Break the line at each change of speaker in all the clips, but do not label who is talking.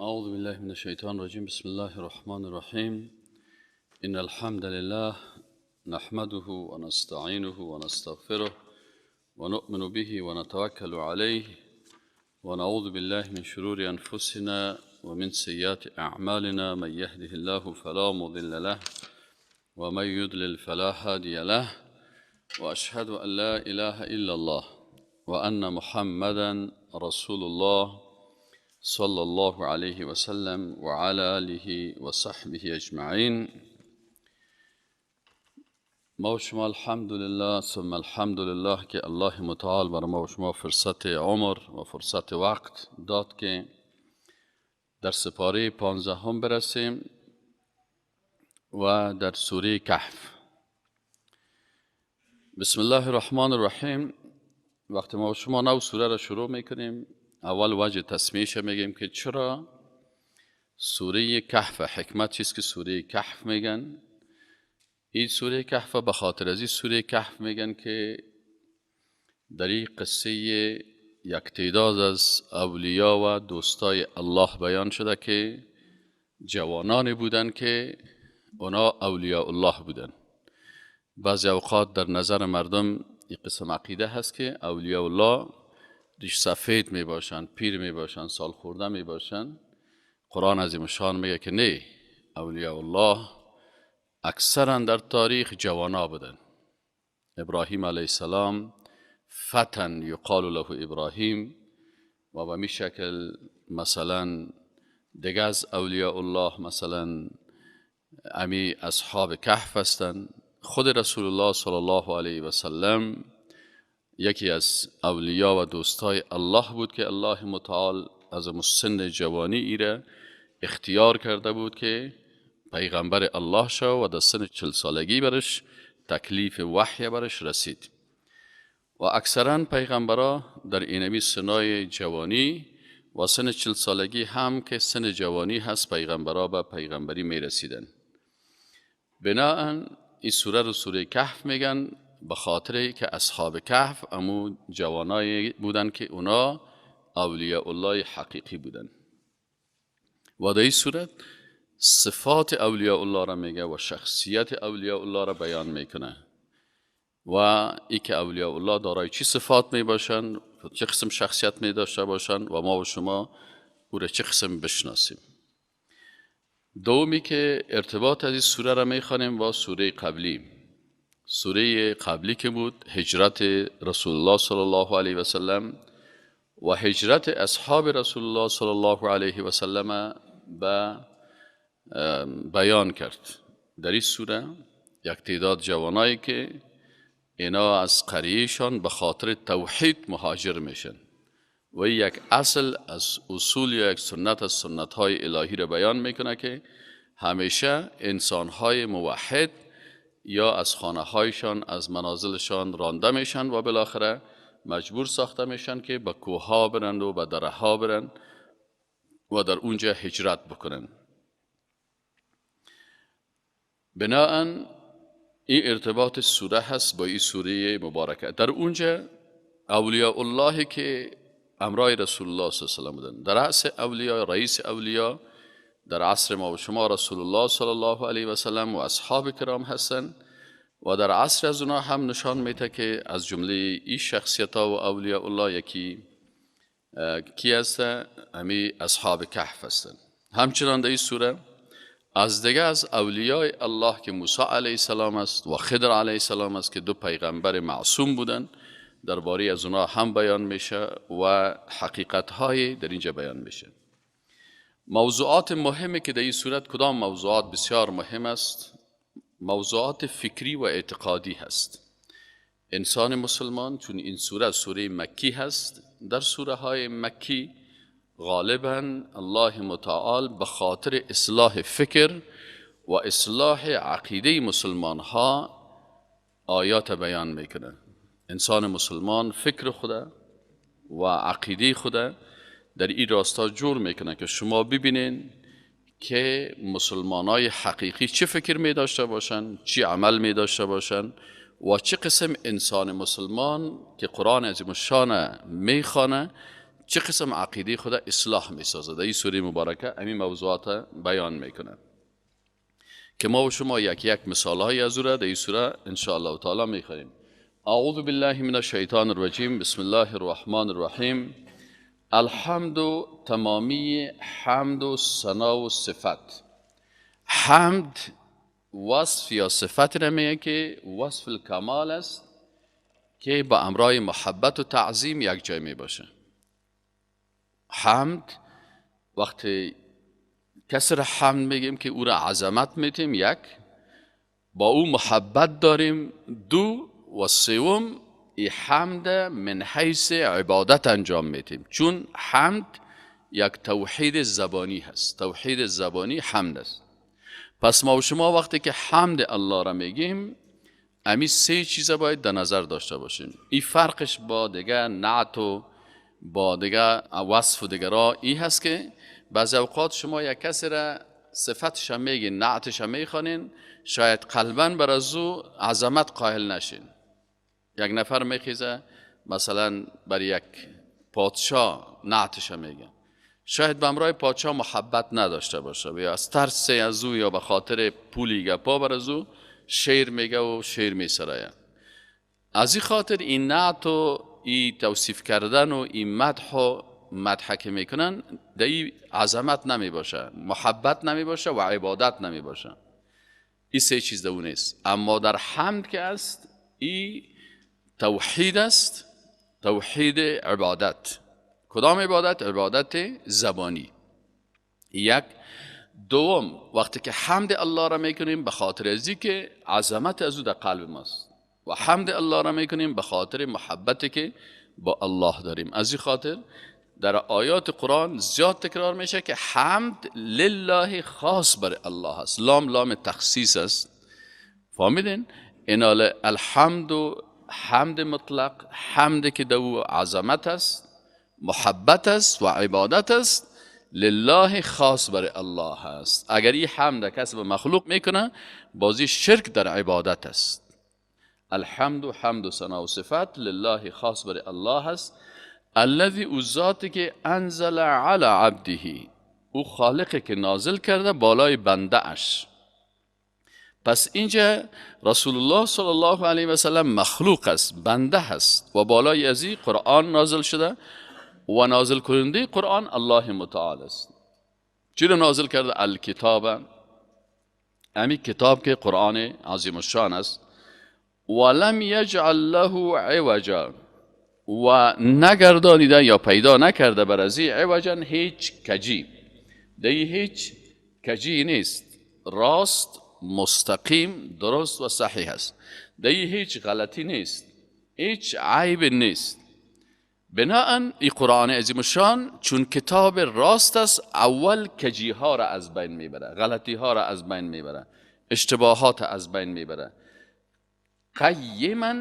اعوذ بالله من الشیطان الرجیم. بسم الله الرحمن الرحیم. ان الحمد لله نحمده ونستعینه ونستغفره ونؤمن به ونتوکل علیه ونعوذ بالله من شرور انفسنا ومن سیئات اعمالنا. من یهده الله فلا مضل له ومن يضلل فلا هادي له، واشهد ان لا اله الا الله وان محمدا رسول الله صلى الله عليه وسلم وعلى آله وصحبه اجمعین. ما و شما الحمدلله ثم الحمدلله که الله متعال بر ما و شما فرصت عمر و فرصت وقت داد که در سپاره 15 برسیم و در سوره کهف. بسم الله الرحمن الرحیم. وقتی ما و شما نو سوره را شروع میکنیم، اول وجه تسمیهش میگیم که چرا سوره کهف، حکمت چیست که سوره کهف میگن. این سوره کهف به خاطر از این سوره کهف میگن که در این قصه یک تعداد از اولیا و دوستای الله بیان شده که جوانانی بودن که اونا اولیاء الله بودن. بعضی اوقات در نظر مردم این قسم عقیده هست که اولیاء الله ریش سفید می باشن، پیر می باشن، سال خورده می باشن. قرآن عظیم شان میگه که نه، اولیاء الله اکثرا در تاریخ جوانا بودن. ابراهیم علیه السلام فتن یقال له ابراهیم، و به می شکل مثلا دیگه از اولیاء الله مثلا امی اصحاب کهف هستند. خود رسول الله صلی الله علیه و سلم یکی از اولیا و دوستای الله بود که الله متعال از مسن جوانی ایره اختیار کرده بود که پیغمبر الله شو و در سن 40 سالگی برش تکلیف وحی برش رسید. و اکثرا پیغمبرا در اینمی سنای جوانی و سن 40 سالگی هم که سن جوانی هست پیغمبرا به پیغمبری می رسیدن. بناهن این سوره رو سوره کهف میگن به خاطر که اصحاب کهف امو جوانای بودن که اونا اولیاء الله حقیقی بودن. و در این صورت صفات اولیاء الله را میگه و شخصیت اولیاء الله را بیان میکنه و ای که اولیاء الله دارای چی صفات می باشن، چه قسم شخصیت می داشته باشن و ما و شما او را چه قسم بشناسیم. دومی که ارتباط از این سوره را میخوانیم با سوره قبلی. سوره قبلی که بود هجرت رسول الله صلی الله علیه و سلم و هجرت اصحاب رسول الله صلی الله علیه و سلم به بیان کرد. در این سوره یک تعداد جوانایی که اینا از قریهشان به خاطر توحید مهاجر میشن و یک اصل از اصول یا یک سنت از سنت‌های الهی را بیان میکنه که همیشه انسان‌های موحد یا از خانه هایشان، از منازلشان رانده میشن و بالاخره مجبور ساخته میشن که به کوه برند و به دره ها برند و در اونجا هجرت بکنن. بناهن این ارتباط سوره هست با این سوره مبارکه. در اونجا اولیاء الله که امرای رسول الله صلی الله علیه و سلم بودن، در رأس اولیا، رئیس اولیا در عصر ما و شما رسول الله صلی الله علیه و سلم و اصحاب کرام هستند و در عصر از اونا هم نشان میده که از جمله این شخصیت ها و اولیاء الله یکی کی هست؟ امی اصحاب کهف هستند. همچنان در این سوره از دیگه از اولیاء الله که موسی علیه السلام است و خضر علیه السلام است که دو پیغمبر معصوم بودند، درباره از اونا هم بیان میشه و حقیقت های در اینجا بیان میشه. موضوعات مهمی که در این صورت کدام موضوعات بسیار مهم است؟ موضوعات فکری و اعتقادی هست. انسان مسلمان چون این سوره سوره مکی هست، در سوره های مکی غالبا الله متعال به خاطر اصلاح فکر و اصلاح عقیده مسلمان ها آیات بیان میکنه. انسان مسلمان فکر خود و عقیده خود در این راستا جور میکنه که شما ببینین که مسلمانای حقیقی چه فکر می داشته باشن، چی عمل می داشته باشن و چه قسم انسان مسلمان که قرآن عظیم الشان میخوانه چه قسم عقیده خدا اصلاح میسازه. در این سوره مبارکه همین موضوعات بیان میکنه که ما و شما یک یک مثال های از او را در این سوره انشاءالله تعالی میخوانیم. اعوذ بالله من الشیطان الرجیم، بسم الله الرحمن الرحیم. الحمد تمامی حمد و ثنا و صفت. حمد وصف یا صفت را میگه که وصف الکمال است که با امرای محبت و تعظیم یک جای می باشه. حمد وقتی کسی را حمد میگیم که او را عظمت میتیم، یک، با او محبت داریم، دو، و سوم ای حمد من حیث عبادت انجام میتیم، چون حمد یک توحید زبانی هست، توحید زبانی حمد است. پس ما و شما وقتی که حمد الله را میگیم امی سه چیز باید در نظر داشته باشیم. این فرقش با دیگه نعت و با دیگه وصف و دیگه را ای هست که بعضی اوقات شما یک کسی را صفتش میگین، نعتش میخوانین، شاید قلباً بر از او عظمت قائل نشین. یک نفر میخیزه مثلا بر یک پادشاه نعتش میگه، شاید به امرای پادشاه محبت نداشته باشه یا از ترس از او یا به خاطر پولی گپا بر از او شعر میگه و شعر میسرایه. از این خاطر این نعت و این توصیف کردن و این مدح و مدح که میکنن در این عظمت نمی باشه، محبت نمی باشه و عبادت نمی باشه. این سه چیز در اون نیست. اما در حمد که است، این توحید است، توحید عبادت. کدام عبادت؟ عبادت زبانی. یک. دوم، وقتی که حمد الله را میکنیم به خاطر ازی که عظمت از او در قلب ماست و حمد الله را میکنیم به خاطر محبتی که با الله داریم. از این خاطر در آیات قرآن زیاد تکرار میشه که حمد لله خاص بر الله است. لام لام تخصیص است. فهمیدین؟ اینال الحمد و حمد مطلق، حمد که دو عظمت است، محبت است و عبادت است، لله خاص بر الله است. اگر این حمد کسی به مخلوق میکنه، بازی شرک در عبادت است. الحمد و حمد و ثنا و صفت لله خاص بر الله است. الذی او ذاتی که انزل علی عبده، او خالقی که نازل کرده بالای بنده اش. پس اینجا رسول الله صلی الله علیه و سلم مخلوق است، بنده است و بالای ازی قرآن نازل شده و نازل کننده قرآن الله متعال است. چرا نازل کرده؟ الکتاب، امی کتاب که قرآن عظیم الشان است. ولم یجعل له عوجا، و نگردانیده یا پیدا نکرده بر ازی عوجا هیچ کجی، دی هیچ کجی نیست، راست مستقیم درست و صحیح است، دی هیچ غلطی نیست، هیچ عیب نیست. بناهن این قرآن عظیم الشان چون کتاب راست است، اول کجی ها را از بین میبره، غلطی ها را از بین میبره، اشتباهات از بین میبره. قیما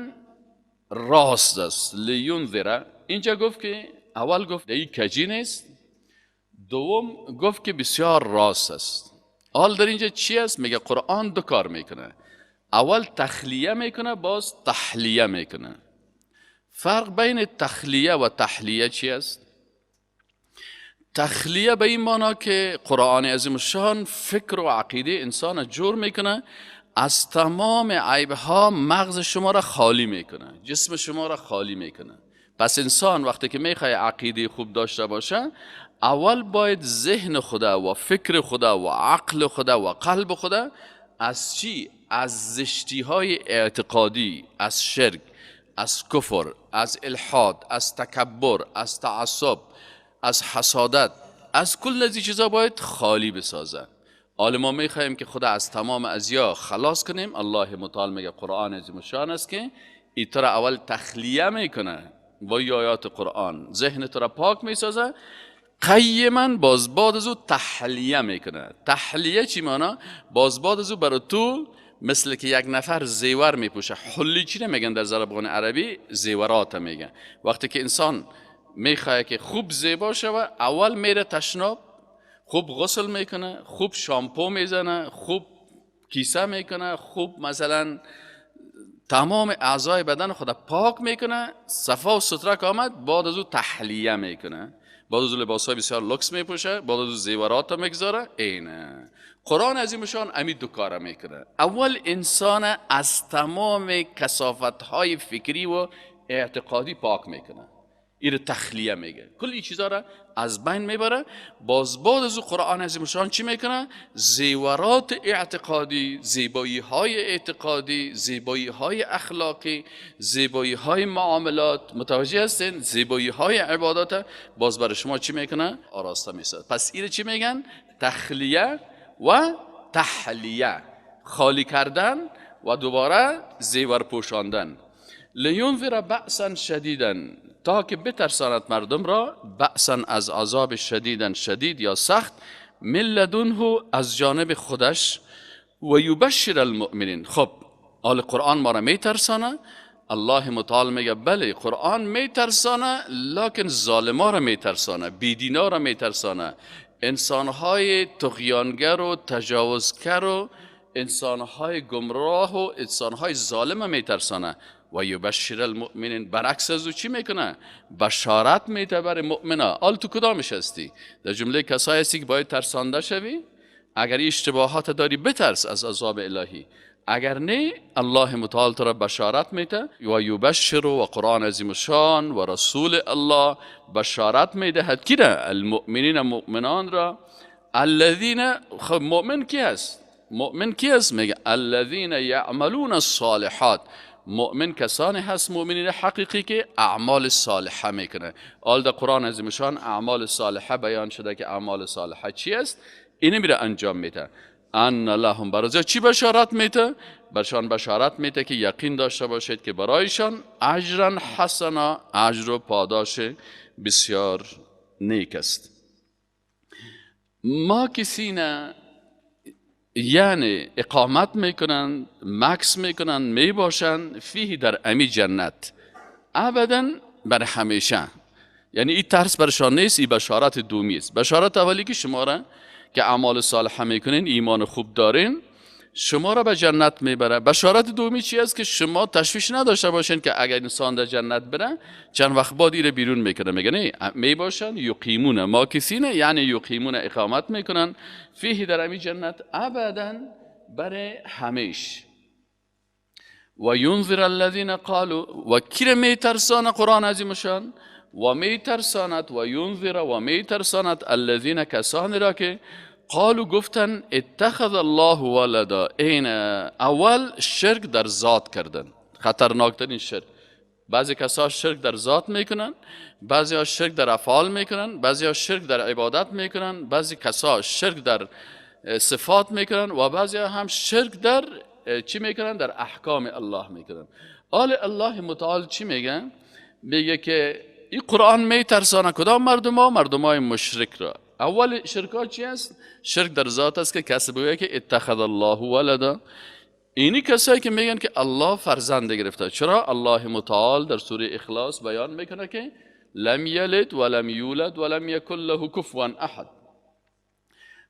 راست است. لینذر، اینجا گفت که اول گفت دی کجی نیست، دوم گفت که بسیار راست است. حال در اینجا چی است؟ میگه قرآن دو کار میکنه، اول تخلیه میکنه، باز تحلیه میکنه. فرق بین تخلیه و تحلیه چی است؟ تخلیه به این معنا که قرآن عظیم الشان فکر و عقیده انسان جور میکنه، از تمام عیبها مغز شما را خالی میکنه، جسم شما را خالی میکنه. پس انسان وقتی که میخواد عقیده خوب داشته باشه، اول باید ذهن خدا و فکر خدا و عقل خدا و قلب خدا از چی؟ از زشتی های اعتقادی، از شرک، از کفر، از الحاد، از تکبر، از تعصب، از حسادت، از کل از این چیزا باید خالی بسازه. حالا ما میخوایم که خدا از تمام ازیا خلاص کنیم. الله متعال میگه قرآن عظیم الشان است که ای تو را اول تخلیه میکنه با آیات قرآن، ذهن تو را پاک میسازه، قیما باز بعد از او تحلیه میکنه. تحلیه چی معنا؟ باز بعد از او برای تو مثل که یک نفر زیور میپوشه. حلی چی نمیگن در زبان عربی؟ زیورات میگن. وقتی که انسان میخواد که خوب زیبا شوه، اول میره تشناب، خوب غسل میکنه، خوب شامپو میزنه، خوب کیسه میکنه، خوب مثلا تمام اعضای بدن خود پاک میکنه، صفا و ستره که آمد، بعد از او تحلیه میکنه، بعد از او لباسهای بسیار لکس میپوشه، بعد از او زیورات میگذاره. اینه قرآن عظیمشان امی دو کار میکنه. اول انسان از تمام کثافت های فکری و اعتقادی پاک میکنه، این تخلیه میگه، کلی چیزا را از بین میبره. باز بعد از قرآن عظیمشان چی میکنه؟ زیورات اعتقادی، زیبایی های اعتقادی، زیبایی های اخلاقی، زیبایی های معاملات، متوجه هستین؟ زیبایی های عبادات باز برای شما چی میکنه؟ آراسته میسازه. پس این چی میگن؟ تخلیه و تحلیه، خالی کردن و دوباره زیور پوشاندن. لینذر بأسا شدیدا، تا که بترساند مردم را، بأسا از عذاب شدیدا، شدید یا سخت، من لدنه از جانب خودش، و یبشر المؤمنین. خب آل قرآن ما را میترسانه، الله متعال میگه بله قرآن میترسانه، لکن ظالما را میترسانه، بیدینا را میترسانه، انسانهای طغیانگر و تجاوزگر و انسانهای گمراه و انسانهای ظالم میترسانه. و یبشر المؤمنین، برعکس از او چی میکنه؟ بشارت میده بر مؤمنا. آل تو کدامش هستی؟ در جمله کسایی هستی که باید ترسانده شوی؟ اگر اشتباهات داری بترس از عذاب الهی، اگر نه الله متعال تو را بشارت میده. و یبشر، و قرآن عظیم شان و رسول الله بشارت میدهد کی را؟ المؤمنین، مؤمنان را. الذین، خب مؤمن کی هست؟ مؤمن کی هست؟ میگه الذین یعملون الصالحات. مؤمن کسانی هست، مؤمنین حقیقی که اعمال صالحه میکنه. آل در قرآن عظیم شان اعمال صالحه بیان شده که اعمال صالحه چی است؟ اینه میره انجام میده. ان لهم، برای چی بشارت میده؟ برشان بشارت میده که یقین داشته باشید که برایشان اجرا حسنا، اجر و پاداش بسیار نیک است. ما کسینا یعنی اقامت میکنن، مکس میکنن، میباشن فیه در امی جنت ابدا، بر همیشه. یعنی این ترس برشان نیست، این بشارت دومی است. بشارت اولی که شما را که اعمال صالحه میکنین، ایمان خوب دارین، شما را به جنت میبره. بشارت دومی چی است؟ که شما تشویش نداشته باشین که اگر انسان در جنت بره چند وقت بعد ایره بیرون میکنه. میگه نه، میباشن، یقیمون ماکثین، یعنی یقیمون اقامت میکنن، فیه در امی جنت ابدا، برای همیش. و ینذر الذین قالوا، و کی میترسانه قرآن عظیمشان؟ و میترساند، و ینذر، و میترساند الذین، کسانی را که قالوا گفتن اتخذ الله ولدا. این اول شرک در ذات کردن، خطرناکترین شرک. بعضی کسا شرک در ذات میکنن، بعضی ها شرک در افعال میکنن، بعضی ها شرک در عبادت میکنن، بعضی کسا شرک در صفات میکنن و بعضی ها هم شرک در چی میکنن؟ در احکام الله میکنن. آل الله متعال چی میگن؟ میگه که این قرآن میترسانه کدام مردم ها؟ مردم های مشرک را. اول شرک چی است؟ شرک در ذات است که کسی بگه که اتخذ الله ولدا. اینی کسایی که میگن که الله فرزند گرفته. چرا؟ الله متعال در سوره اخلاص بیان میکنه که لم یلد ولم یولد ولم یکن له کفوا احد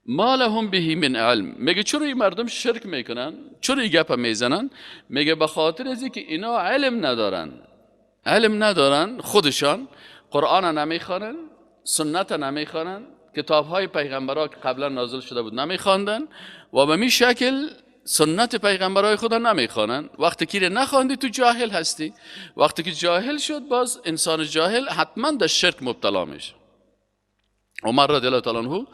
ما لهم به من علم. میگه چرا این مردم شرک میکنن؟ چرا این گپ میزنن؟ میگه به خاطر از اینکه اینا علم ندارن، علم ندارن، خودشان قرآن نمیخوانن، سنت نمیخوانن، کتاب های پیغمبرها که قبلا نازل شده بود نمیخواندن و به می شکل سنت پیغمبرای خدا نمیخوانن. وقتی که نخواندی تو جاهل هستی. وقتی که جاهل شد، باز انسان جاهل حتما در شرک مبتلا میشه. عمر رضی الله تعالی عنه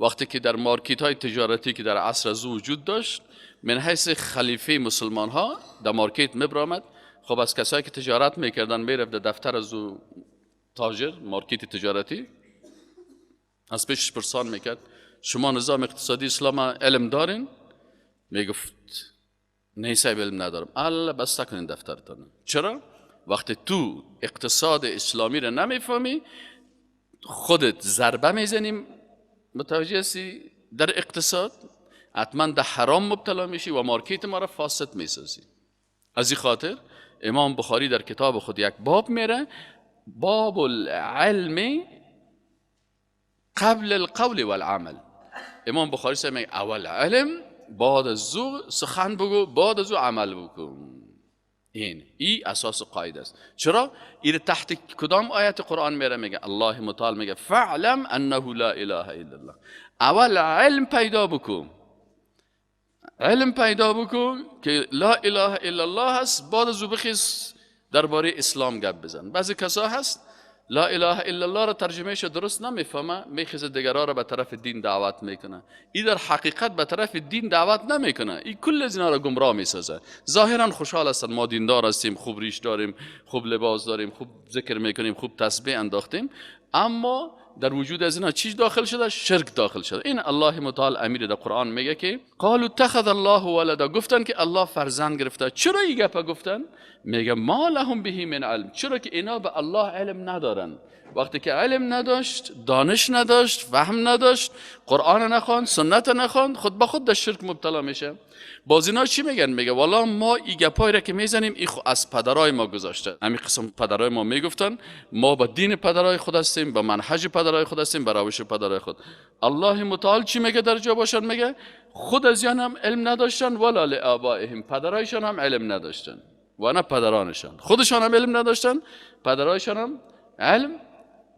وقتی که در مارکت های تجارتی که در عصر از وجود داشت، من حیث خلیفه مسلمان ها در مارکت میبرآمد. خب از کسایی که تجارت میکردن میرفت در دفتر از او تاجر مارکت تجارتی، از پیشش پرسان میکرد شما نظام اقتصادی اسلام علم دارین؟ میگفت نه صاحب علم ندارم. الله بس کنین دفترتان. چرا؟ وقتی تو اقتصاد اسلامی رو نمیفهمی خودت ضربه میزنیم، متوجه هستی؟ در اقتصاد حتما در حرام مبتلا میشی و مارکت ما را فاسد میسازی. از این خاطر امام بخاری در کتاب خود یک باب میره، باب العلم قبل القول والعمل. امام بخاری سه میگه اول علم، بعد از او سخن بگو، بعد از او عمل بکن. این ای اساس قاعده است. چرا؟ این تحت کدام آیت قرآن میره؟ میگه الله متعال میگه فعلم انه لا اله الا الله. اول علم پیدا بکن، علم پیدا بکن که لا اله الا الله هست، بعد از او بخیز درباره اسلام گپ بزن. بعضی کسا هست لا اله الا الله را ترجمهش درست نمیفهمه، میخیزه دیگرا را به طرف دین دعوت میکنه. ای در حقیقت به طرف دین دعوت نمیکنه، ای کل از اینا را گمراه میسازه. ظاهرا خوشحال هستن، ما دیندار هستیم، خوب ریش داریم، خوب لباس داریم، خوب ذکر میکنیم، خوب تسبیح انداختیم، اما در وجود از اینا چیز داخل شده؟ شرک داخل شده. این الله متعال امیر در قرآن میگه که قالوا اتخذ الله ولدا، گفتن که الله فرزند گرفته. چرا این گپ گفتن؟ میگه ما لهم به من علم، چرا که اینا به الله علم ندارن. وقتی که علم نداشت، دانش نداشت، فهم نداشت، قرآن نخواند، سنت نخواند، خود به خود در شرک مبتلا میشه. باز اینا چی میگن؟ میگه والا ما این گپایی را که میزنیم این خو از پدرای ما گذاشته. همین قسم پدرای ما میگفتن ما با دین پدرای خود هستیم، با منهج پدرای خود هستیم، با روش پدرای خود. الله متعال چی میگه در جا باشن؟ میگه خود از یان هم علم نداشتن، ولا لآبائهم، پدرایشان هم علم نداشتن و نه پدرانشان، خودشان هم علم نداشتن، پدرایشان هم علم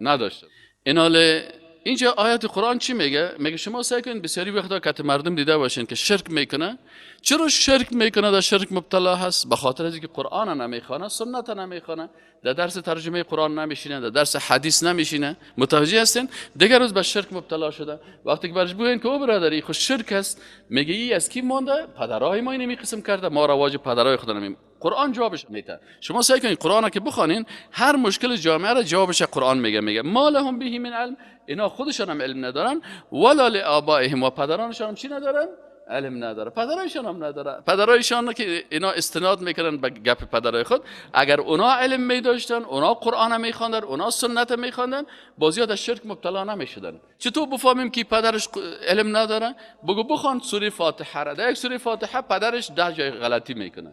نداشتن. ایناله اینجا آیات قرآن چی میگه؟ میگه شما سعی کنید بسیاری وقتا که مردم دیده باشین که شرک میکنه. چرا شرک میکنه؟ در شرک مبتلا هست به خاطر از اینکه قرآن نمیخوانه، سنت نمیخوانه، در درس ترجمه قرآن نمیشینه، در درس حدیث نمیشینه. متوجه هستین؟ دیگر روز به شرک مبتلا شده. وقتی که برش بگین که او برادر خو شرک است، میگه ای از کی مانده؟ پدرای ما اینو قسم کرده، ما رواج پدرای خود نمیم. قرآن جوابش میده. شما سعی کنید قرآن که بخوانین، هر مشکل جامعه را جوابش قرآن میگه. میگه ما لهم به من علم، اینا خودشان هم علم ندارن، ولا لآبائهم، و پدرانشان هم چی ندارن؟ علم نداره، پدرایشان هم نداره. پدرایشان که اینا استناد میکنن به گپ پدرای خود، اگر اونا علم میداشتن، اونا قرآن میخواندن، اونا سنت میخواندن، بازی در شرک مبتلا نمیشدن. چطور بفهمیم که پدرش علم نداره؟ بگو بخوان سوره فاتحه را. در یک سوره فاتحه پدرش 10 جای غلطی میکنه.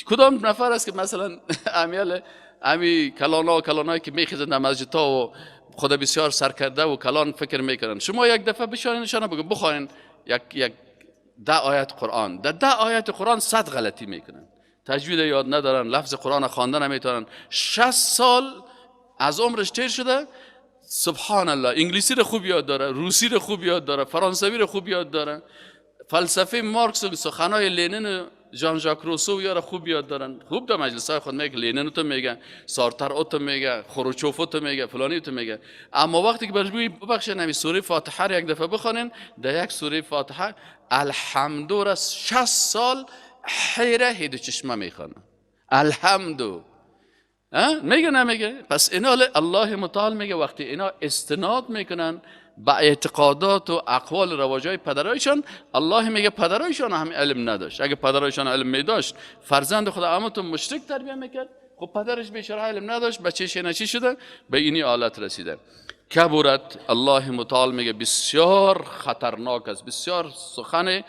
کدام نفر است که مثلا امیال امی کلانایی که میخیزن در مسجدها و خدا بسیار سرکرده و کلان فکر میکنن، شما یک دفعه بشانین بگو بخوانین یک 10 آیت قرآن، در 10 آیت قرآن 100 غلطی میکنن، تجوید یاد ندارن، لفظ قرآن خواندن نمیتونن، 60 سال از عمرش تیر شده. سبحان الله، انگلیسی رو خوب یاد داره، روسی رو خوب یاد داره، فرانسوی رو خوب یاد داره، فلسفه مارکس و سخنای لنین ژان ژاک روسو یارا خوب یاد دارن. خوب در مجلس های خود میگه، لنین تو میگه، سارتر تو میگه، خروچوف تو میگه، فلانی تو میگه. اما وقتی که برش بگی ببخشید همین سوره فاتحه رو یک دفعه بخوانین، در یک سوره فاتحه الحمد را 60 سال حیره هید چشمه میخوانه. الحمد میگه نمیگه؟ پس اینا الله متعال میگه وقتی اینا استناد میکنن به اعتقادات و اقوال رواجای پدرایشان، الله میگه پدرایشان هم علم نداشت. اگه پدرایشان علم میداشت، فرزند خود عمتو مشرک تربیه میکرد. خب پدرش بیچاره علم نداشت، بچه‌ش چی شده؟ به اینی حالت رسیده. کبرت، الله متعال میگه بسیار خطرناک است، بسیار سخن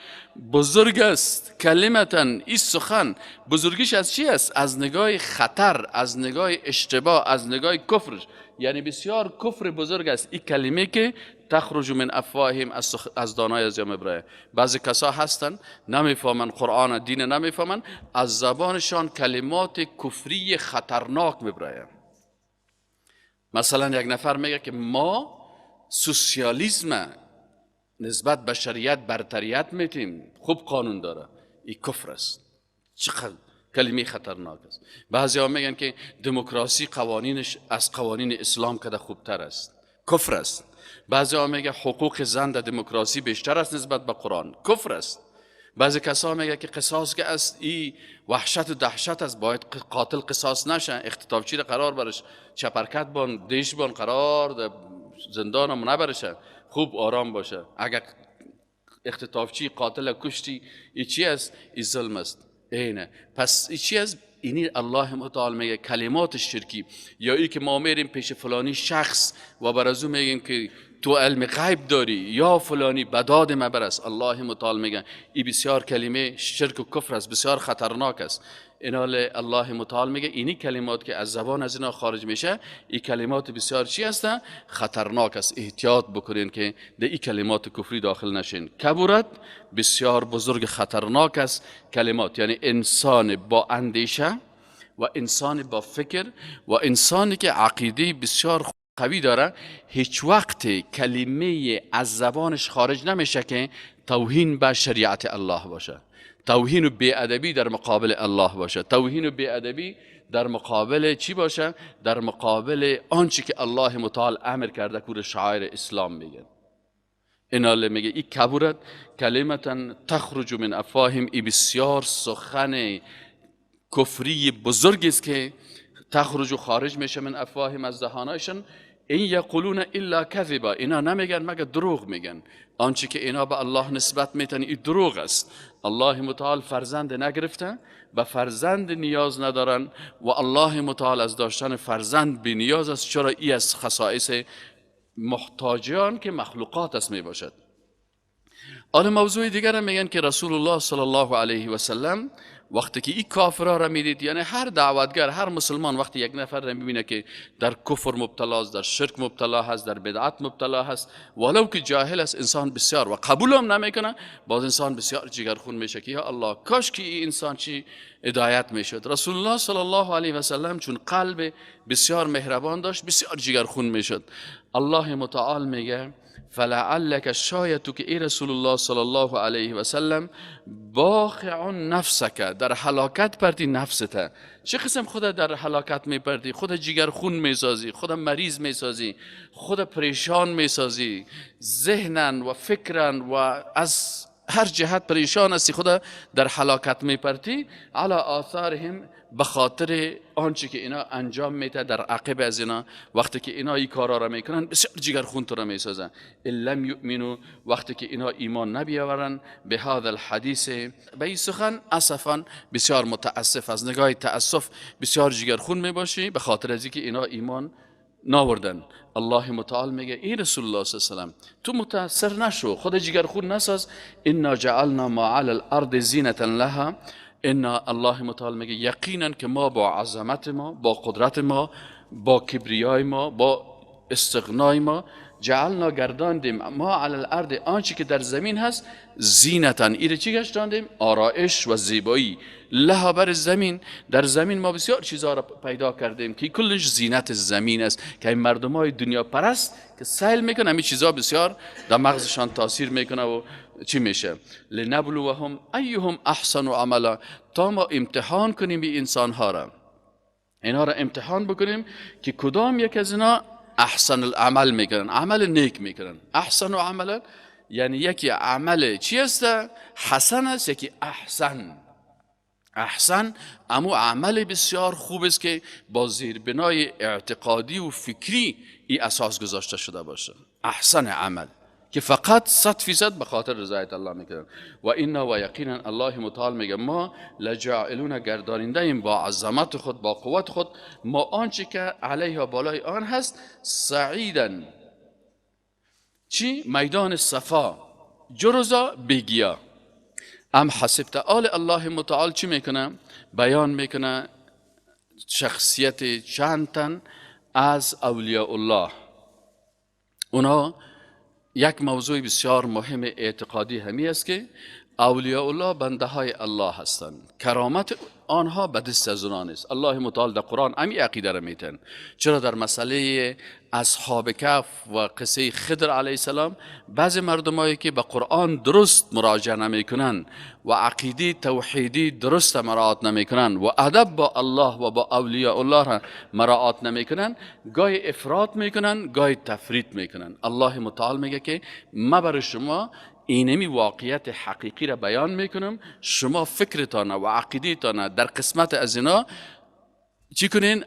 بزرگ است. کلمتن، این سخن بزرگیش از چی است؟ از نگاه خطر، از نگاه اشتباه، از نگاه کفر، یعنی بسیار کفر بزرگ است این کلمه که تخرج من افواههم، از دانای از جام ابراهیم. بعضی کسا هستن نمیفهمن قرآن، دین نمیفهمن، از زبانشان کلمات کفری خطرناک میبرایم. مثلا یک نفر میگه که ما سوسیالیسم نسبت به شریعت برتریت میتیم، خوب قانون داره، این کفر است. چقدر کلمه خطرناک است. بعضی ها میگن که دموکراسی قوانینش از قوانین اسلام کده خوبتر است، کفر است. بعضی ها میگه حقوق زن در دموکراسی بیشتر است نسبت به قرآن، کفر است. بعضی کسا میگه که قصاص که است ای وحشت و دهشت است، باید قاتل قصاص نشه، اختطافچی را قرار برش چپرکت بان دیش بان قرار زندان هم نبرشه، خوب آرام باشه. اگر اختطافچی قاتل کشتی، ای چی است؟ ای ظلم است. اینه. پس ای چی است؟ اینی الله متعال میگه کلمات شرکی، یا ای که ما میریم پیش فلانی شخص و بر از او میگیم که تو علم غیب داری یا فلانی بداد ما برس، الله متعال میگه ای بسیار کلمه شرک و کفر است، بسیار خطرناک است. اینال الله متعال میگه اینی کلمات که از زبان از اینا خارج میشه، این کلمات بسیار چی هستن؟ خطرناک است. احتیاط بکنین که در این کلمات کفری داخل نشین. کبرت بسیار بزرگ خطرناک است کلمات، یعنی انسان با اندیشه، و انسان با فکر و انسانی که عقیده بسیار قوی داره هیچ وقت کلمه از زبانش خارج نمیشه که توهین به شریعت الله باشه، توهین و بی‌ادبی در مقابل الله باشه، توهین و بی‌ادبی در مقابل چی باشه؟ در مقابل آنچه که الله متعال امر کرده که شعائر اسلام میگن. اینا میگه ای کبرت کلمتا تخرج من افواههم، ای بسیار سخن کفری بزرگی است که تخرج و خارج میشه من افواههم، از دهانایشان. این یقولون الا کذبا، اینا نمیگن مگه دروغ میگن. آنچه که اینا به الله نسبت میتن این دروغ است. الله متعال فرزند نگرفته، به فرزند نیاز ندارن و الله متعال از داشتن فرزند بی نیاز است، چرا ای از خصائص محتاجان که مخلوقات است می باشد. آن موضوع دیگر هم میگن که رسول الله صلی الله علیه و سلم وقتی که این کافرها را میدید، یعنی هر دعوتگر، هر مسلمان وقتی یک نفر را میبینه که در کفر مبتلا است، در شرک مبتلا هست، در بدعت مبتلا هست، ولو که جاهل است، انسان بسیار و قبول هم نمیکنه، باز انسان بسیار جگرخون میشه که یا الله کاش که این انسان چی هدایت میشد. رسول الله صلی الله علیه و سلم چون قلب بسیار مهربان داشت، بسیار جگرخون میشد. الله متعال میگه فلعلک، شاید تو که ای رسول الله صلی الله علیه و سلم باخع نفسک، در هلاکت پردی نفسته. چه قسم خود در هلاکت میپردی؟ خود جگر خون میسازی، خود مریض میسازی، خود پریشان میسازی، ذهنن و فکرن و از هر جهت پریشان هستی، خود در هلاکت میپرتی. علی آثارهم، به خاطر آنچه که اینا انجام میده در عقب از اینا، وقتی که اینا این کارا را میکنن بسیار جگر خون تو را میسازن. لم یؤمنوا، وقتی که اینا ایمان نبیاورن به هذا الحدیث، به این سخن، اسفا، بسیار متاسف، از نگاه تاسف بسیار جگر خون میباشی به خاطر از اینکه اینا ایمان ناوردن. الله متعال میگه ای رسول الله صلی الله علیه و سلم تو متاثر نشو، خود جگر خون نساز. انا جعلنا ما علی الارض زینة لها، ان الله متعال میگه یقینا که ما با عظمت ما، با قدرت ما، با کبریای ما، با استغنای ما، جعلنا گرداندیم ما علی الارض، آنچه که در زمین هست، زینتن، ایره چی گشتاندیم؟ آرائش و زیبایی. لها، بر زمین، در زمین ما بسیار چیزها را پیدا کردیم که کلش زینت زمین است، که این مردم های دنیا پرست که سیل میکنه همین چیزها بسیار در مغزشان تاثیر میکنه و چی میشه. لنبلوهم ایهم احسن عملا، تا ما امتحان کنیم این انسان ها را، اینها را امتحان بکنیم که کدام یک از اینا احسن العمل میکنن، عمل نیک میکنن. احسن عملا یعنی یکی عمل چی است؟ حسن است، یکی احسن. احسن امو عمل بسیار خوب است که با زیربنای اعتقادی و فکری ای اساس گذاشته شده باشه. احسن عمل که فقط 100% به خاطر رضایت الله میکنن. و اینا و یقینا الله متعال میگه ما لجاعلون، گرداننده ایم با عظمت خود، با قوت خود، ما آنچه که علیها، بالای آن هست، صعیدا، چی؟ میدان صفا، جرزا بگیا. ام حسبت، آل الله متعال چی میکنه؟ بیان میکنه شخصیت چند تن از اولیاء الله. اونا یک موضوع بسیار مهم اعتقادی همی است که اولیاء الله بنده های الله هستند، کرامت آنها به دست از آنان است. الله متعال در قرآن همی عقیده را میتن. چرا در مسئله اصحاب کهف و قصه خضر علیه السلام بعضی مردمایی که به قرآن درست مراجعه نمیکنن و عقیده توحیدی درست مراعات نمیکنن و ادب با الله و با اولیاء الله را مراعات نمیکنن، گاهی افراط میکنن، گاهی تفریط میکنن. الله متعال میگه که ما برای شما اینمی واقعیت حقیقی را بیان میکنم، شما فکرتان و عقیده‌تان در قسمت از اینا چی کنین؟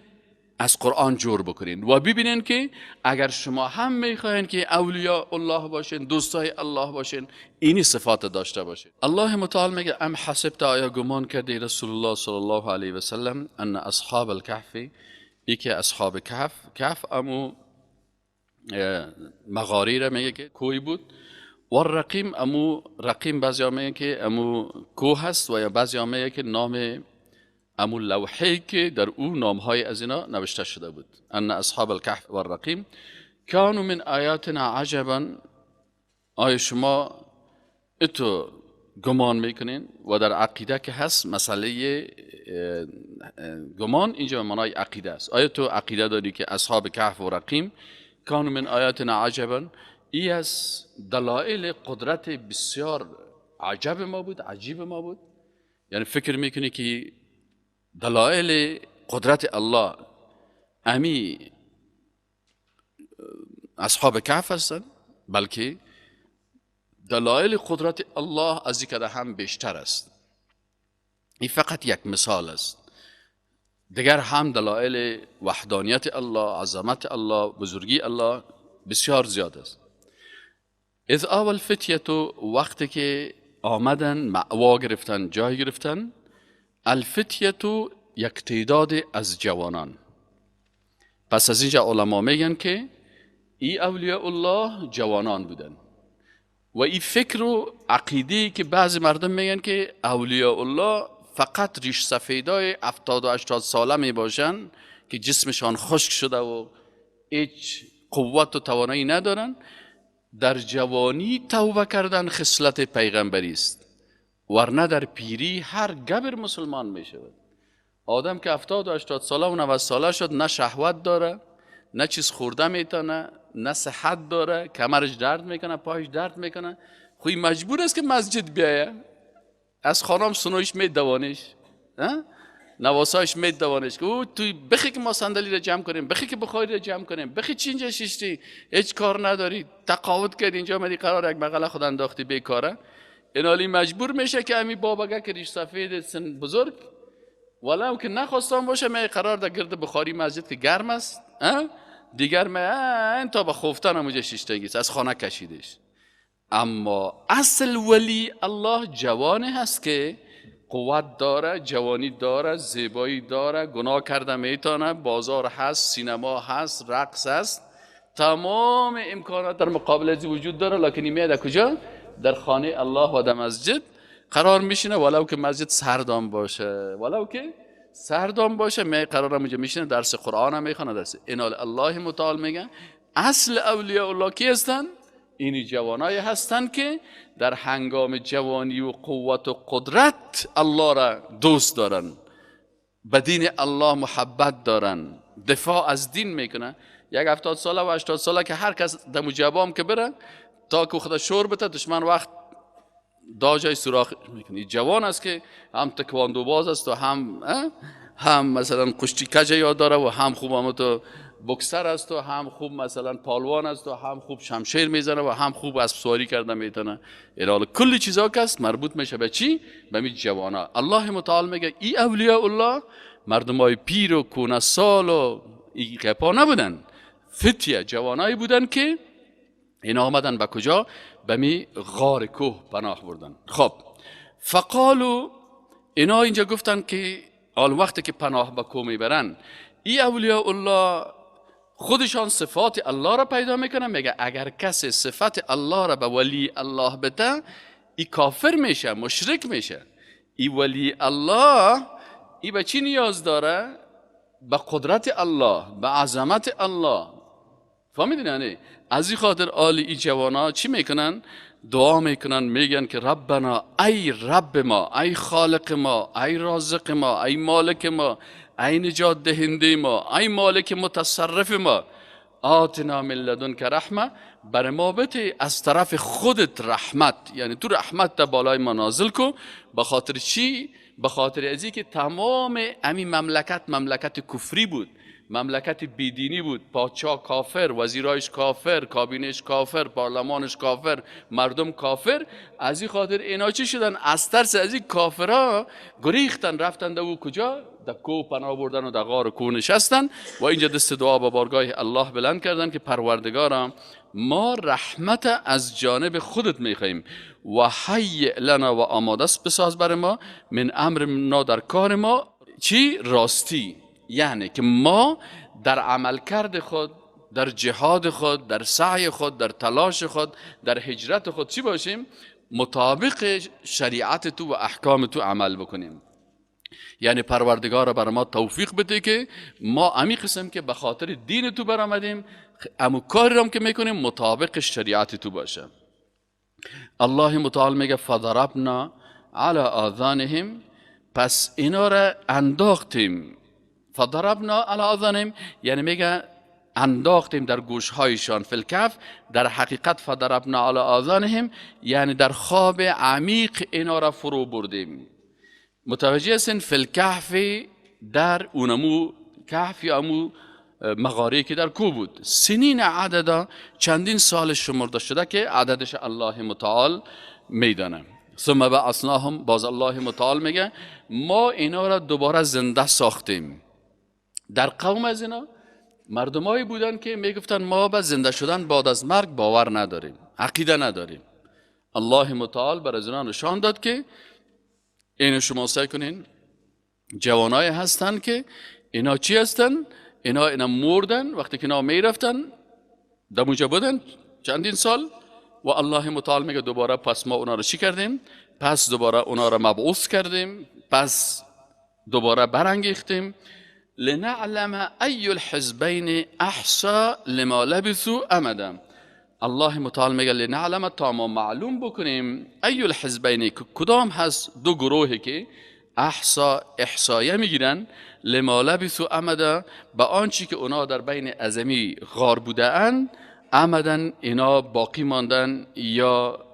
از قرآن جور بکنین و ببینین که اگر شما هم میخواین که اولیاء الله باشین، دوستای الله باشین، اینی صفات داشته باشین. الله متعال میگه ام حسبت، آیا گمان کردی رسول الله صلی الله علیه و سلم ان اصحاب الکهف، ای که اصحاب کهف، کهف امو مغاری را میگه که کوی بود، و رقیم، امو رقیم بعضی ها میگه که امو کوه هست و یا بعضی ها میگه که نام امو لوحه‌ای که در او نامهای از اینا نوشته شده بود. ان اصحاب الکهف و الرقیم کانوا من آیاتنا عجبا، آیا شما اتو گمان میکنین؟ و در عقیده که هست مسئله گمان اینجا به معنای عقیده است. آیا تو عقیده داری که اصحاب کهف و رقیم کانوا من آیاتنا عجبا؟ ای از دلایل قدرت بسیار عجب ما بود، عجیب ما بود. یعنی فکر میکنی که دلایل قدرت الله امی اصحاب کهف هستند، بلکه دلایل قدرت الله از این هم بیشتر است. این فقط یک مثال است. دیگر هم دلایل وحدانیت الله، عظمت الله، بزرگی الله بسیار زیاد است. اذ آوى الفتیة، وقتی که آمدن مأوا گرفتن، جای گرفتن، الفتیة یک تعداد از جوانان. پس از اینجا علما میگن که ای اولیاء الله جوانان بودن و این فکر و عقیده که بعضی مردم میگن که اولیاء الله فقط ریش سفیدای 70 و 80 ساله می باشن که جسمشان خشک شده و هیچ قوت و توانایی ندارن، در جوانی توبه کردن خصلت پیغمبری است، ورنه در پیری هر گبر مسلمان می شود. آدم که 70 و 80 ساله و 90 ساله شد، نه شهوت داره، نه چیز خورده میتونه، نه صحت داره، کمرش درد میکنه، پایش درد میکنه، خوی مجبور است که مسجد بیایه، از خانم سنویش میدوانش، نواسایش میدوانش که او توی بخی که ما صندلی را جمع کنیم، بخی که بخاری را جمع کنیم، بخی چی اینجا شیشتی، هیچ کار نداری، تقاعد کردی اینجا آمدی قرار یک بغل خود انداختی بیکاره. اینالی مجبور میشه که امی بابا که ریش سفید سن بزرگ ولو که نخواستم باشه می قرار در گرد بخاری مسجد که گرم است، دیگر می تا به خوفتن هم اونجا شیشتگی از خانه کشیدش. اما اصل ولی الله جوانی هست که قوت داره، جوانی داره، زیبایی داره، گناه کرده میتونه، بازار هست، سینما هست، رقص هست، تمام امکانات در مقابل از وجود داره، لکن میاد کجا؟ در خانه الله و در مسجد قرار میشینه، ولو که مسجد سردام باشه، ولو که سردام باشه می قرار اونجا میشینه، درس قرآن هم میخونه، درس اینال الله متعال میگه اصل اولیاء الله کی هستن؟ این جوانای هستن که در هنگام جوانی و قوت و قدرت الله را دوست دارن، به دین الله محبت دارن، دفاع از دین میکنن. یک 70 ساله و 80 ساله که هر کس دم جوام که بره تا که خدا شور بده، دشمن وقت دا جای سوراخ میکنه. جوان است که هم تکواندو باز است و هم مثلا کشتی کج یاد داره و هم خوب هم تو بکسر است و هم خوب مثلا پالوان است و هم خوب شمشیر میزنه و هم خوب اسب سواری کرده میتونه. الال کلی چیزا که است مربوط میشه به چی؟ به می جوانا. الله متعال میگه ای اولیاء الله مردمای پیر و کونه سال و ای گپا نبودن، فتیه جوانایی بودن که اینا آمدن به کجا؟ به می غار کوه پناه بردن. خب فقالو، اینا اینجا گفتن که آن وقتی که پناه به کوه میبرن، ای اولیاء الله خودشان صفات الله را پیدا میکنن. میگه اگر کسی صفت الله را به ولی الله بده، ای کافر میشه، مشرک میشه. ای ولی الله ای به چی نیاز داره؟ به قدرت الله، به عظمت الله. فهمیدین؟ یعنی از این خاطر آلی ای جوانا چی میکنن؟ دعا میکنن، میگن که ربنا، ای رب ما، ای خالق ما، ای رازق ما، ای مالک ما، ای نجات دهنده ما، ای مالک متصرف ما، آتنا من لدنک رحمه، بر ما بده از طرف خودت رحمت. یعنی تو رحمت در بالای ما نازل کو. به خاطر چی؟ به خاطر ازی که تمام امی مملکت مملکت کفری بود، مملکت بیدینی بود، پادشاه کافر، وزیرایش کافر، کابینش کافر، پارلمانش کافر، مردم کافر. از این خاطر اینا چی شدن؟ از ترس از این کافرها گریختن، رفتن در او کجا؟ در کوه پناه بردن و در غار کوه نشستن و اینجا دست دعا به بارگاه الله بلند کردن که پروردگارم ما رحمت از جانب خودت میخواییم و هیئ لنا و آماده است بساز بر ما من امرنا، در کار ما چی؟ راستی. یعنی که ما در عملکرد خود، در جهاد خود، در سعی خود، در تلاش خود، در هجرت خود چی باشیم؟ مطابق شریعت تو و احکام تو عمل بکنیم. یعنی پروردگار بر ما توفیق بده که ما امی قسم که به خاطر دین تو برآمدیم، امو کاری را که میکنیم مطابق شریعت تو باشه. الله متعال میگه فضربنا علی آذانهم، پس اینا را انداختیم. فضربنا علی آذانهم یعنی میگه انداختیم در گوشهایشان. فی الکهف در حقیقت فضربنا علی آذانهم یعنی در خواب عمیق اینا را فرو بردیم. متوجه هستین؟ فی الکهف در اونمو کهف یا امو مغاره که در کو بود. سنین عددا چندین سال شمرده شده که عددش الله متعال میدانه. ثم بعثناهم، باز الله متعال میگه ما اینا را دوباره زنده ساختیم. در قوم از اینا مردمایی بودن که میگفتن ما به زنده شدن بعد از مرگ باور نداریم، عقیده نداریم. الله متعال بر از اینا نشان داد که اینو شما سعی کنین، جوانای هستن که اینا چی هستن؟ اینا مردن وقتی که اینا میرفتن در اونجا بودن چندین سال و الله متعال میگه دوباره پس ما اونا رو چی کردیم؟ پس دوباره اونا رو مبعوث کردیم، پس دوباره برانگیختیم. لنعلم ای الحزبین احصى لما لبثوا امدا. الله متعال میگه لنعلم تا ما معلوم بکنیم ای الحزبین کدام هست دو گروهی که احصا احصایه میگیرن، لما لبثوا امدا به آنچه که اونا در بین ازمی غار بوده اند، امدن اینا باقی ماندن یا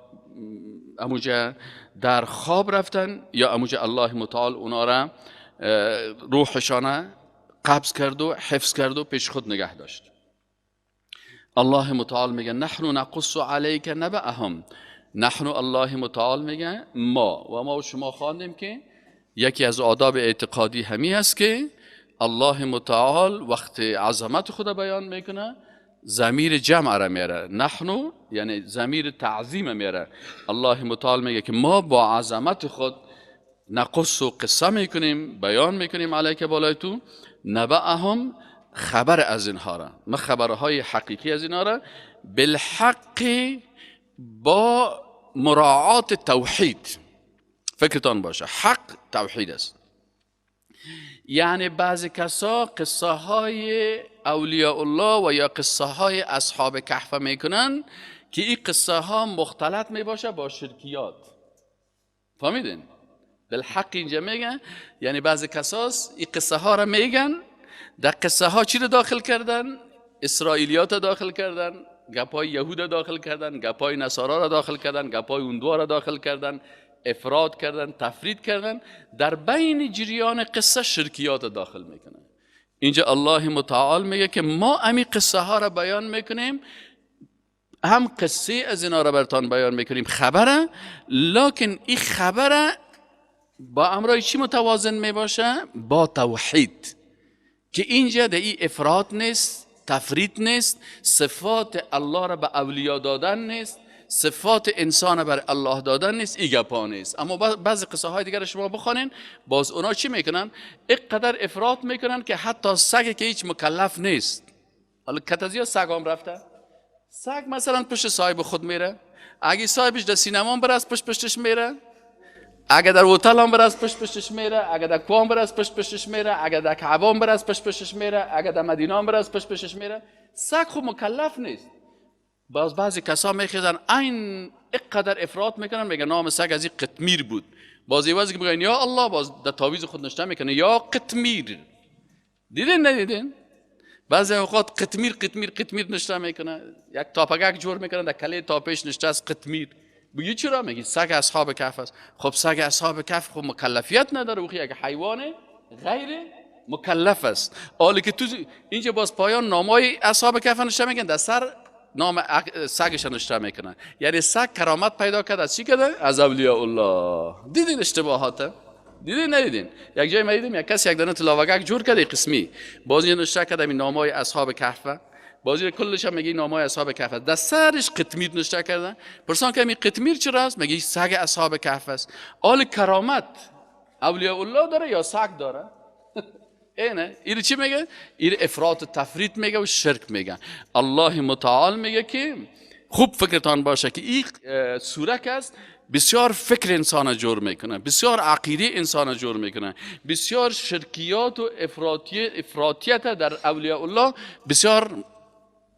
اموجه در خواب رفتن یا اموجه الله متعال اونا را روحشانه قبض کرد و حفظ کرد و پیش خود نگه داشت. الله متعال میگه نحن نقص علیک نبأهم. نحن الله متعال میگه ما، و ما و شما خواندیم که یکی از آداب اعتقادی همی است که الله متعال وقت عظمت خود بیان میکنه ضمیر جمع را میاره، نحن یعنی ضمیر تعظیم میاره. الله متعال میگه که ما با عظمت خود نقص و قصه میکنیم، بیان میکنیم علیک بالای تو، نبأهم خبر از اینها را، ما خبرهای حقیقی از اینها را، بالحق با مراعات توحید. فکرتان باشه حق توحید است. یعنی بعضی کسا قصه های اولیاء الله و یا قصه های اصحاب کهف میکنن که این قصه ها مختلط میباشه با شرکیات. فهمیدین؟ بالحق اینجا میگن یعنی بعضی کساس این قصه ها را میگن، در قصه ها چی رو داخل کردن؟ اسرائیلیات داخل کردن، گپای یهود داخل کردن، گپای نصارا را داخل کردن، گپای اون را داخل کردن، افراد کردن، تفرید کردن، در بین جریان قصه شرکیات داخل میکنن. اینجا الله متعال میگه که ما امی قصه ها را بیان میکنیم، هم قصه از اینا را برتان بیان میکنیم، خبره، لکن این خبره با امرای چی متوازن میباشه؟ با توحید، که اینجا در این افراد نیست، تفرید نیست، صفات الله را به اولیا دادن نیست، صفات انسان بر الله دادن نیست، ای گپا نیست. اما بعضی قصه های دیگر شما بخوانین، باز اونا چی میکنن؟ اینقدر افراط میکنن که حتی سگ که هیچ مکلف نیست، حالا کتازیا سگ هم رفته، سگ مثلا پشت صاحب خود میره، اگه صاحبش در سینما بره از پشت پشتش میره، اگه در هتل هم بره از پشت پشتش میره، اگه در کوه بره از پشت پشتش میره، اگه در کعبه هم بره از پشت پشتش میره، اگه در مدینه هم بره از پشت پشتش میره. سگ خب مکلف نیست. باز بعضی کسا میخیزن این اینقدر افراط میکنن، میگن نام سگ از این قطمیر بود. باز ایوازی که میگن یا الله، باز در تعویذ خود نشته میکنه یا قطمیر. دیدین ندیدین؟ بعضی اوقات قطمیر قطمیر قطمیر نشته میکنه، یک تاپگک جور میکنه در کله تاپش نشته از قطمیر. بگی چرا؟ میگی سگ اصحاب کهف است. خب سگ اصحاب کهف خب مکلفیت نداره، او یک حیوان غیر مکلف است. حالی که تو اینجا باز پایان نامای اصحاب کهف نشته میگن، در سر نام سگش نشته میکنن. یعنی سگ کرامت پیدا کرد از چی کرده؟ از اولیاء الله. دیدین اشتباهات؟ دیدین ندیدین؟ یک جای ما دیدیم یک کسی یک دانه تلاوگک جور کرده قسمی، باز اینجا نشته کرده این نامای اصحاب کهف، بازی کلش هم میگه نامای اصحاب کهف است، در سرش قطمیر نشته کردن. پرسان که این قطمیر چرا است؟ میگه سگ اصحاب کهف است. آل کرامت اولیاء الله داره یا سگ داره؟ اینه این چی میگه؟ این افراط و تفرید میگه و شرک میگه. الله متعال میگه که خوب فکرتان باشه که این سوره که است بسیار فکر انسان جور میکنه، بسیار عقیده انسان جور میکنه، بسیار شرکیات و افراطیت در اولیاء الله بسیار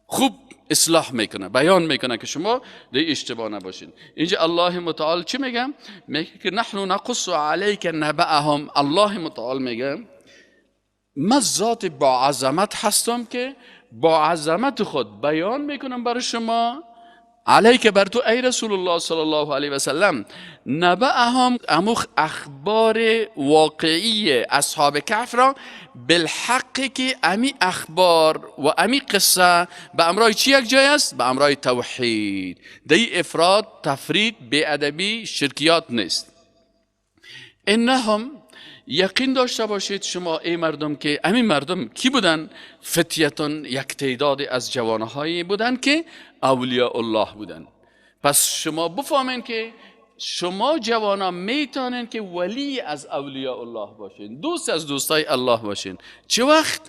خوب اصلاح میکنه، بیان میکنه که شما دی اشتباه نباشین. اینجا الله متعال چی میگه؟ میگه که نحن نقص علیک نبأهم. الله متعال میگه من ذات با عظمت هستم که با عظمت خود بیان میکنم برای شما، علیک بر تو ای رسول الله صلی الله علیه و سلم، نبأهم اموخ اخبار واقعی اصحاب کهف را بالحق، که امی اخبار و امی قصه به امرای چی یک جای است؟ به امرای توحید. دی افراد، تفرید، بی‌ادبی، شرکیات نیست. انهم یقین داشته باشید شما ای مردم که امی مردم کی بودن؟ فتیتون، یک تعداد از جوانهایی بودن که اولیاء الله بودن. پس شما بفهمین که شما جوانا میتونین که ولی از اولیاء الله باشین، دوست از دوستای الله باشین. چه وقت؟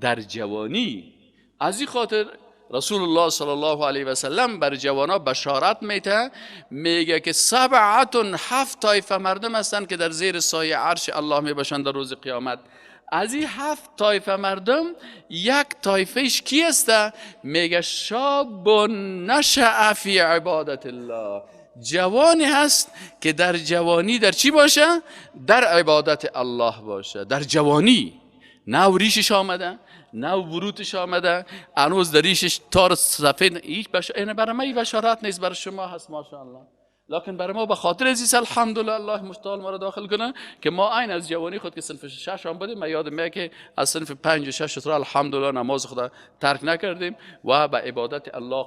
در جوانی. از این خاطر رسول الله صلی الله علیه و سلم بر جوانا بشارت میته، میگه که سبعتون، 7 طایفه مردم هستند که در زیر سایه عرش الله میباشند در روز قیامت. از این 7 طایفه مردم یک طایفهش کی است؟ میگه شاب نشأ فی عبادت الله، جوانی هست که در جوانی در چی باشه؟ در عبادت الله باشه. در جوانی نه ریشش آمده، نه وروتش آمده، هنوز در ریشش تار سفید. هیچ اینه برای ما بشارت نیست، برای شما هست ماشاءالله. لکن برای ما به خاطر عزیز الحمدلله الله مشتال ما را داخل کنه که ما عین از جوانی خود که صنف 6 هم بودیم، من یادم میاد که از صنف 5 و 6 را الحمدلله نماز خود ترک نکردیم و به عبادت الله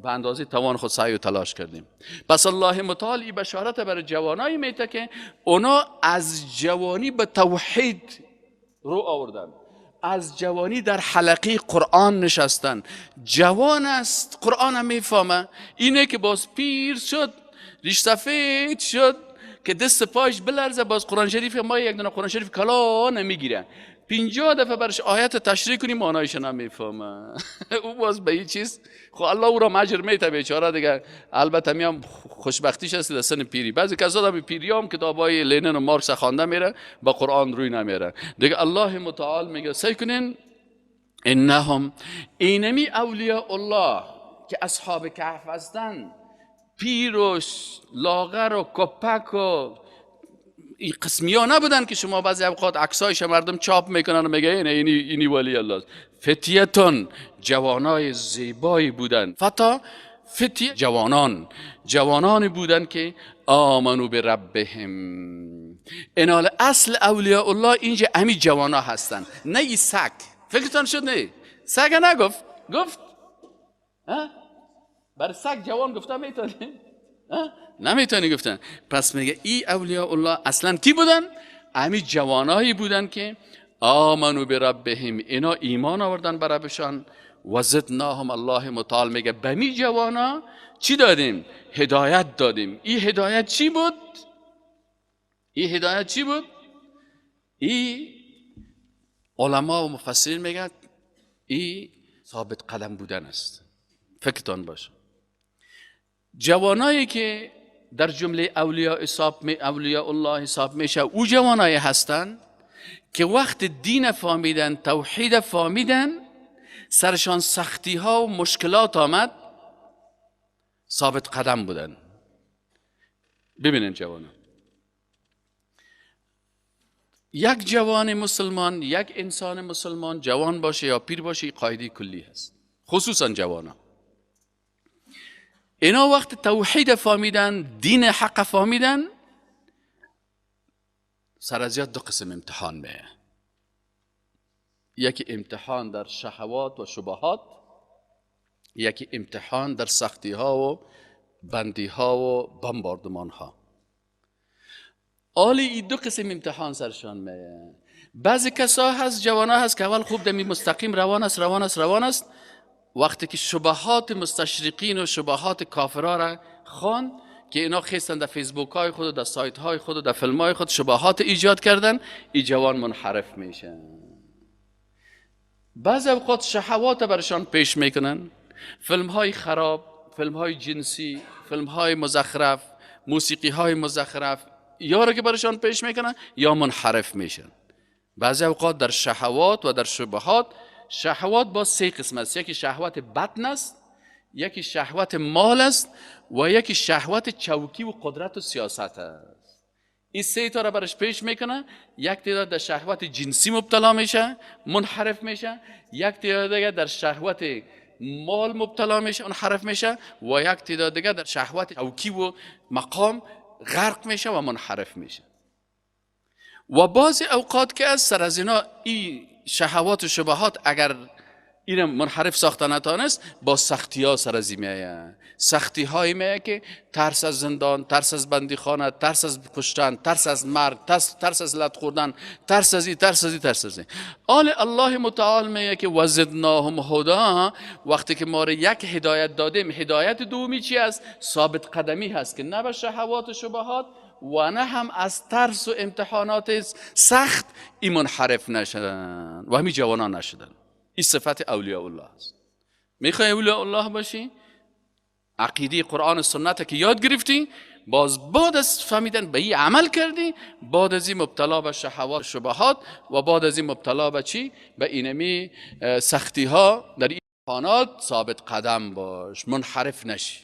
به اندازه توان خود سعی و تلاش کردیم. پس الله متعال این بشارت برای جوانایی میته که اونا از جوانی به توحید رو آوردن، از جوانی در حلقه قرآن نشستن. جوان است، قرآن هم میفهمه. اینه که باز پیر شد، ریش سفید شد که دست پایش بلرزه، باز قرآن شریف ما یک دونه قرآن شریف کلان نمیگیره، 50 دفعه برش آیت تشریح کنیم معنایش نمیفهمه. او باز به این چیز خب الله او را مجر میته بیچاره دیگه. البته میام خوشبختیش است در سن پیری، بعضی کسا هم پیری هم کتابای لنین و مارکس خوانده میره، با قرآن روی نمیره دیگه. الله متعال میگه سعی کنین انهم، اینمی اولیاء الله که اصحاب کهف هستند، پیر و لاغر و کپک و این قسمی ها نبودن که شما بعضی اوقات عکسایش مردم چاپ میکنن و میگه اینه اینی ولی الله است. فتیتون، جوانای زیبایی بودن. فتا، فتی، جوانان، جوانانی بودن که آمنو به ربهم. انال اصل اولیاء الله اینجا امی جوانا هستن، نه ای سگ. فکرتان شد؟ نه سگ نگفت، گفت برای سگ جوان گفته میتونی؟ نمیتونی گفتن. پس میگه ای اولیاء الله اصلا کی بودن؟ امی جوانایی بودن که آمنو به ربهم، اینا ایمان آوردن بر ربشان. و زدناهم، الله متعال میگه به می جوانا چی دادیم؟ هدایت دادیم. این هدایت چی بود؟ این هدایت چی بود؟ این علما و مفسرین میگن این ثابت قدم بودن است. فکرتان باشه جوانایی که در جمله اولیاء اولیاء الله حساب میشه، او جوانایی هستند که وقت دین فهمیدن، توحید فهمیدن، سرشان سختی ها و مشکلات آمد، ثابت قدم بودن. ببینیم جوانا، یک جوان مسلمان، یک انسان مسلمان، جوان باشه یا پیر باشه، قاعده کلی هست، خصوصا جوانا. اینا وقت توحید فهمیدن، دین حق فهمیدن، سر از دو قسم امتحان میه. یکی امتحان در شهوات و شبهات، یکی امتحان در سختی ها و بندی ها و بمباردمان ها. آلی این دو قسم امتحان سرشان میه. بعضی کسا هست، جوانا هست که اول خوب دمی مستقیم روان است، روان است، روان است، وقتی که شبهات مستشرقین و شبهات کافرها را خوان که اینا خیستن در فیسبوک های خود و در سایت های خود و در فیلم های خود شبهات ایجاد کردن، این جوان منحرف میشه. بعضی اوقات شهوات برشان پیش میکنن، فیلم های خراب، فیلم های جنسی، فیلم های مزخرف، موسیقی های مزخرف، یا را که برشان پیش میکنن یا منحرف میشن. بعضی اوقات در شهوات و در شبهات، شهوات با سه قسم است. یکی شهوت بطن است، یکی شهوت مال است و یکی شهوت چوکی و قدرت و سیاست است. این سه تا را برش پیش میکنه. یک تعداد در شهوت جنسی مبتلا میشه، منحرف میشه، یک تعداد دیگه در شهوت مال مبتلا میشه، منحرف میشه، و یک تعداد دیگه در شهوت چوکی و مقام غرق میشه و منحرف میشه. و بعضی اوقات که از سر از اینا این شهوات و شبهات اگر این منحرف ساخته نتانست، با سختی ها سر از میایه. سختی های میایه که ترس از زندان، ترس از بندیخانه، ترس از کشتن، ترس از مرگ، ترس از لط خوردن، ترس از این، ترس از این، ترس از این. آل الله متعال میگه که وزدناهم هدا. وقتی که ما را یک هدایت دادیم، هدایت دومی چی است؟ ثابت قدمی هست که نه به شهوات و شبهات و نه هم از ترس و امتحانات سخت این منحرف نشدن و همین جوانان نشدن. این صفت اولیاء الله است. میخوای اولیاء الله باشی؟ عقیده قرآن و سنت که یاد گرفتی، باز بعد از فهمیدن به این عمل کردی، بعد از این مبتلا به شهوات شبهات و بعد از این مبتلا به چی؟ به اینمی سختی ها در این امتحانات ثابت قدم باش، منحرف نشی.